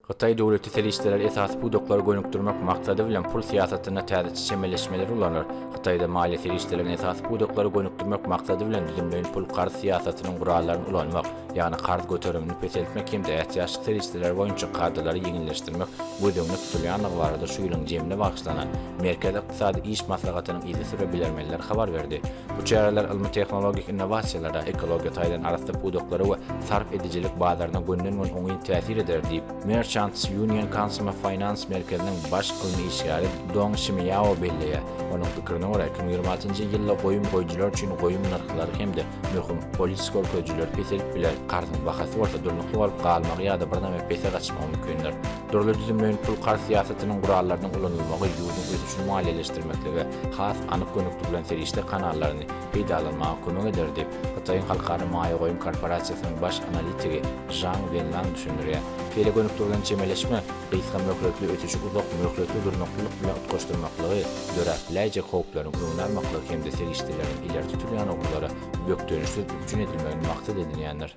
Hytaý döwleti serişdeleri esasy pudaklara gönükdirmek maksady bilen pul syýasatynda täzeçe çemeleşmeleri ulanar. Hytaýda maliýe serişdelerini esasy pudaklara gönükdirmek maksady bilen düzümleýin pul-karz syýasatynyň gurallaryny ulanmak, ýagny karz göterimini peseltmek hem-de ätiýaçlyk serişdeleri boýunça kadalary ýeňilleşdirmek göz öňünde tutulýandygy barada şu ýylyň jemine bagyşlanan Merkezi ykdysady iş maslahatynyň yzysüre bilermenler habar berdi. Bu çäreler ylmy-tehnologik innowasiýalara, ekologiýa taýdan arassa pudaklara we sarp edijilik bazaryna gönden-göni oňyn täsir eder diýip, Merchants Union Consumer Finance merkeziniň baş ylmy işgäri Dong Şimýao belleýär. Onuň pikirine görä, 2026-njy ýylda goýum goýujylar üçin goýum nyrhlary hem-de möhüm polis görkezijileri peselip biler, karzyň bahasy bolsa durnukly bolup galmagy ýa-da birneme pese gaçmagy mümkindir. Dürli düzümleýin pul-karz syýasatynyň gurallarynyň ulanylmagy ýurduň ösüşini maliýeleşdirmeklige has anyk gönükdirilen serişde kanallaryny peýdalanmaga kömek eder diýip, Hytaýyň Halkara maýa goýum korporasiýasynyň baş analitigi Žang Wenlang düşündirýär. Şeýle gönükdirilen çemeleşme gysga möhletli ösüşi uzak möhletli durnuklylyk bilen utgaşdyrmaklygy, döräp biläýjek howplaryň öňüni almaklygy hem-de serişdeleriň ileri tutulýan ugurlara bökdençsiz üpjün edilmegini maksat edinýändir.